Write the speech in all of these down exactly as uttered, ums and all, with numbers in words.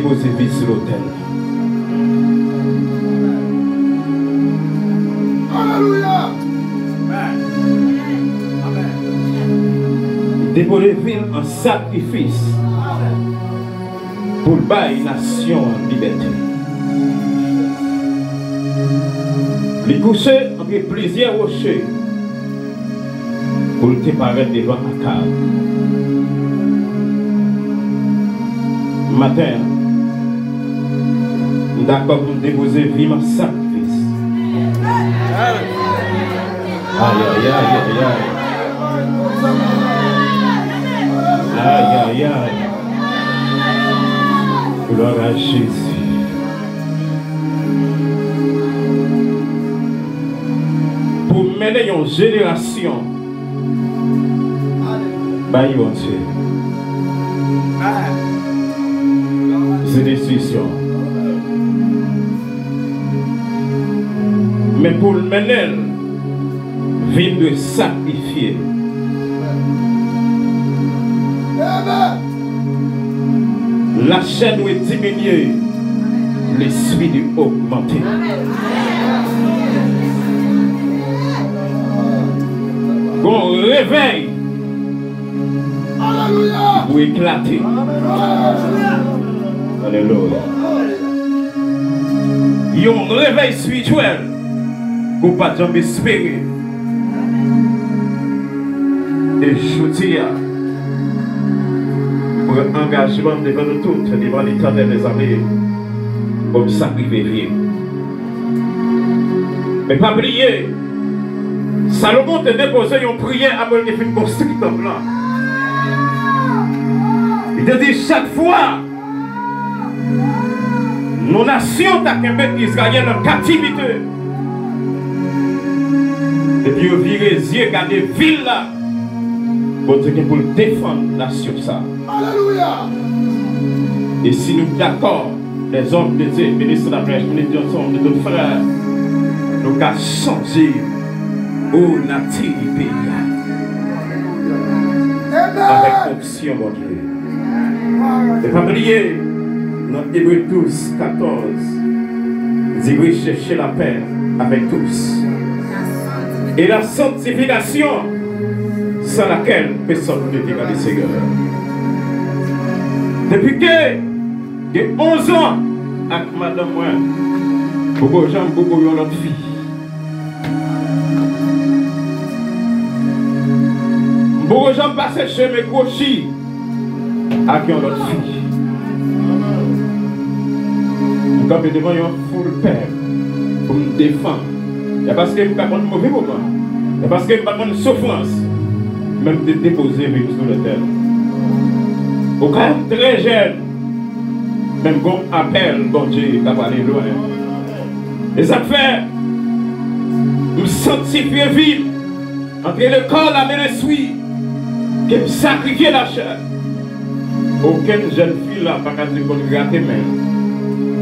Poze vi sou lotèl la. Alelouya! Depoze vi l an sakrifis pou l bay nasyon an libète. Li kouche antre plizyè woche pou l te parèt devan Akab. Maten an, m dakò pou m depoze vi m an sakrifis. Ayayayayay. Ayayay. Glwa a Jezi. Pou mennen yon jenerasyon bay Bondye. Se desizyon. Men pou l mennen l, vi m dwe sakrifye. Lachè dwe diminye, lespri dwe ogmante. Gon revèy ki pou eklate. Alelouya. Yon revèy espirityèl ke w pa t janm espere. E jodi a, m pran angajman m devan nou tout, devan Letènèl dèzame, pou m sakrifye vi m. Men pa bliye, Salomon te depoze yon priyè apre l te fin konstwi tanp lan. Li te di, chak fwa yon nasyon ta kenbe Izrayèl an kaptivite, epi yo vire zye gade vil la, Bondye gen pou l defann nasyon sa a. Alelouya! E si nou dakò, lèzòm de Dye, minis Laplèch, minis Johnson, de tout frè, nou ka chanje o nati peyi a. Amen. Avèk onksyon Bondye. E pa bliye, nan Ebre douz katòz, di, recherchez la paix avec tous et la sanctification, sans laquelle personne ne verra le Seigneur. Depi ke gen onz an ak madanm mwen, m poko janm boubo yon lòt fi. M poko janm pase chemen kwochi ak yon lòt fi. M kanpe devan yon foul pèp pou m defann. E paske m pa konn move moman. E paske m pa konn soufrans. Men m te depoze vi m sou lotèl. Ou ka trè jèn, men m gon apèl Bondye k ap ale lwen. E sa k fè m sanktifye vi m, entre le corps, l'âme et l'esprit, ke m sakrifye lachè. Okenn jèn fi la pa ka di m konn grate men l.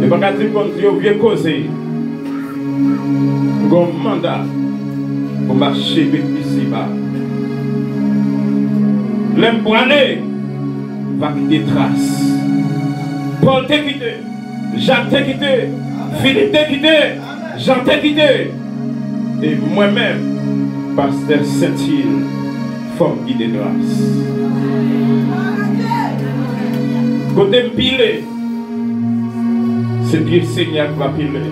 Yo pa ka di m konn di yo vye koze. M gon manda pou mache isi ba. Lè m prale, va kite tras. Pòl te kite, Jak te kite, Filip te kite, Jan te kite. E mwen menm, pastè Sentil, fò m kite tras. Kote m pile, se pye Senyè a k va pile.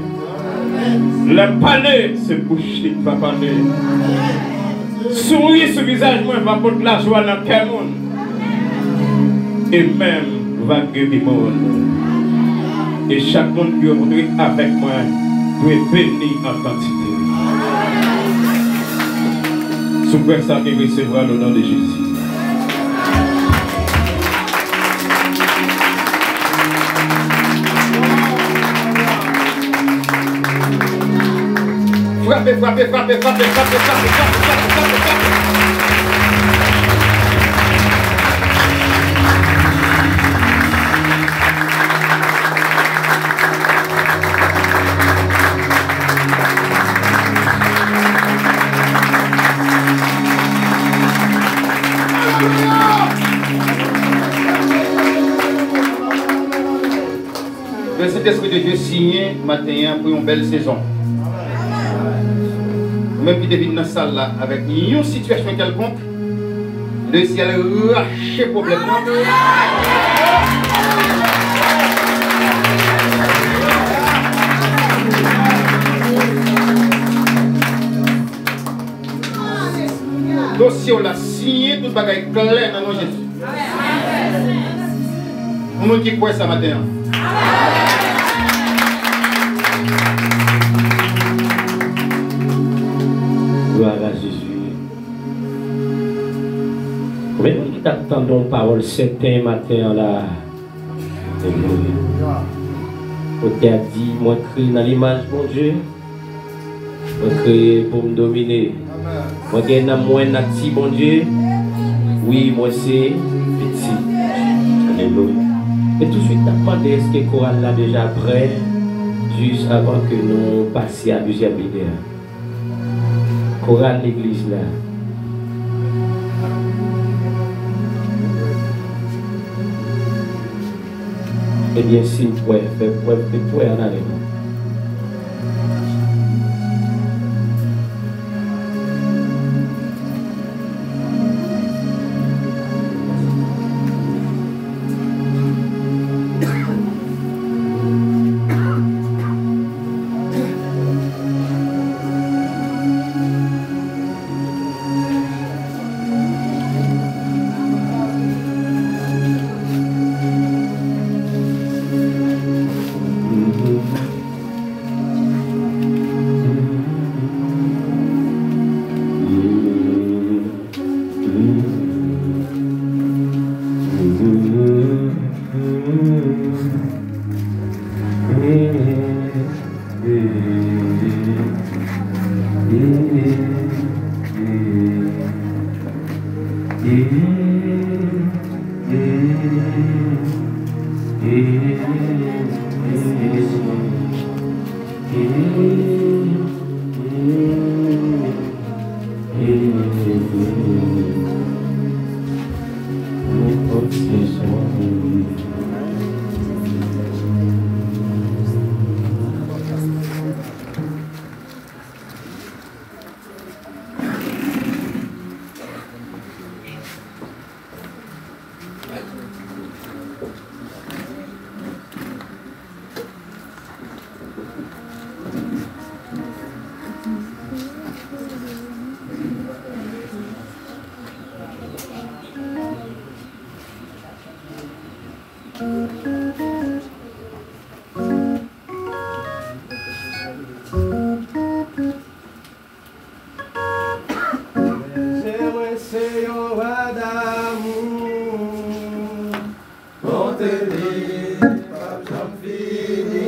Lè m pale, se bouch li k va pale. Souri sou vizaj mwen va pote lajwa nan kè moun. E men m va geri moun. E chak moun ki rankontre avèk mwen dwe beni an kantite. Si w kwè sa, ke resevwa l o non de Jezi. Frape, frape, frape. Lè Sentespri de Dye siyen maten an pou yon bèl sezon. Ou menm ki te vin nan sal la avèk yon sitiyasyon kèlkonk, Lesyèl rache pwoblèm nan. Dosye w la siyen, tout bagay klè nan non Jezi. Yon moun ki kwè sa maten an. Glwa a Jezi. Konbyen moun ki t ap tande yon pawòl sèten maten an la? Alelouya. Otè a di, mwen kreye nan limaj Bondye. Mwen kreye pou m domine. Mwen gen nan mwen nati Bondye. Wi, mwen se pitit. Alelouya. E touswit, n ap mande, èske koral la deja prè? Jis avan ke nou pase a dezyèm lide a. Koral legliz la. Ebyen, si w kwè, fè kwè, fè kwè, ann ale non. Bèje mwen se yon wa damou. Bonte li p ap janm fini.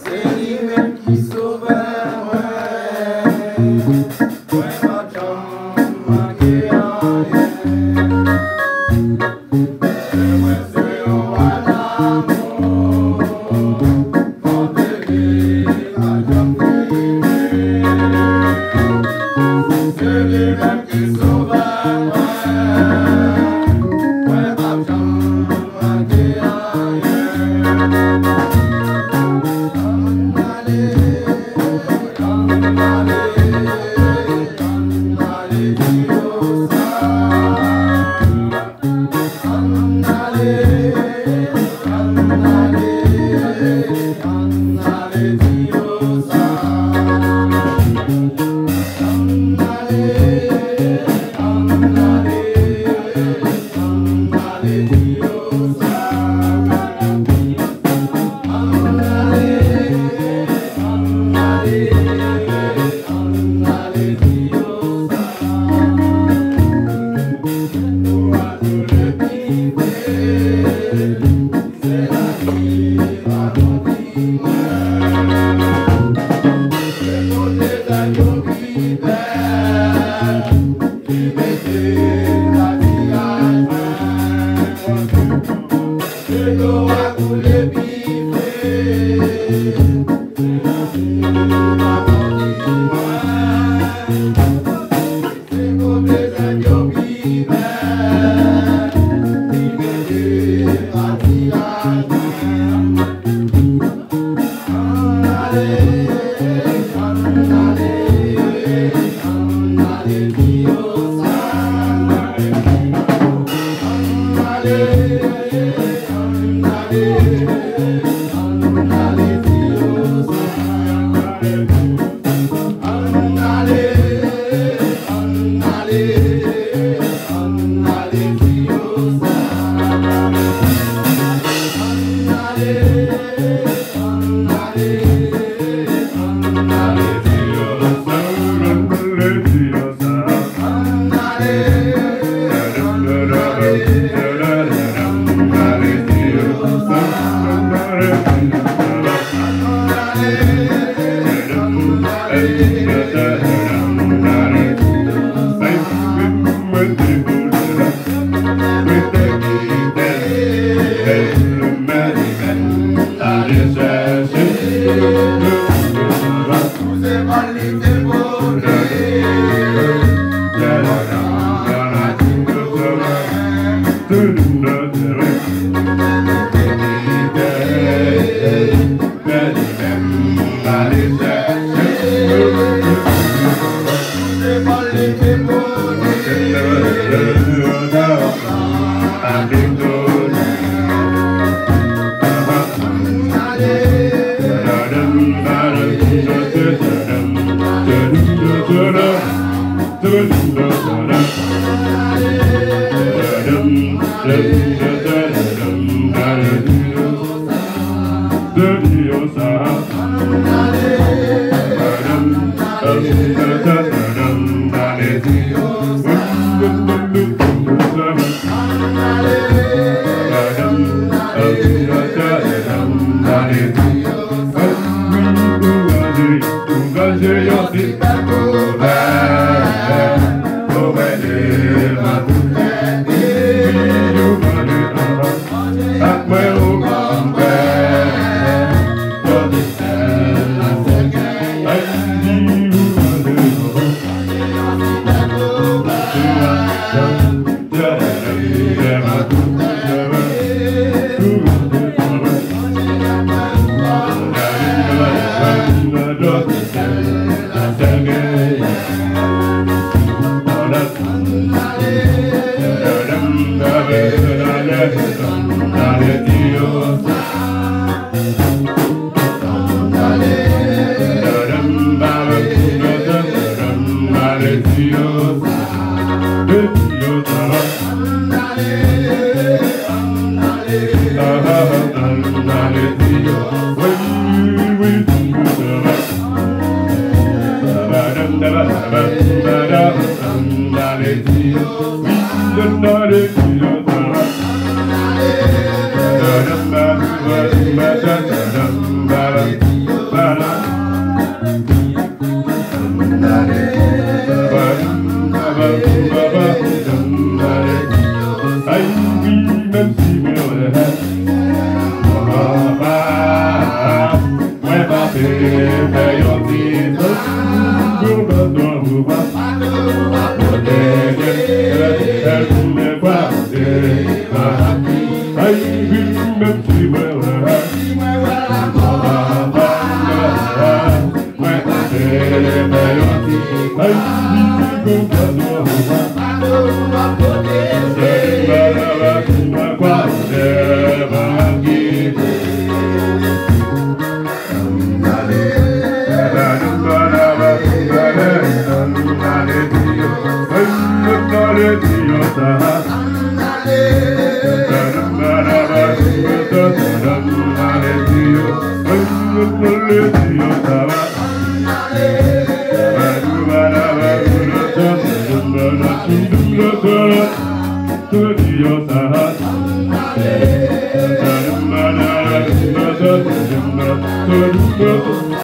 Se li menm ki sovè mwen. Mwen p ap janm manke anyen.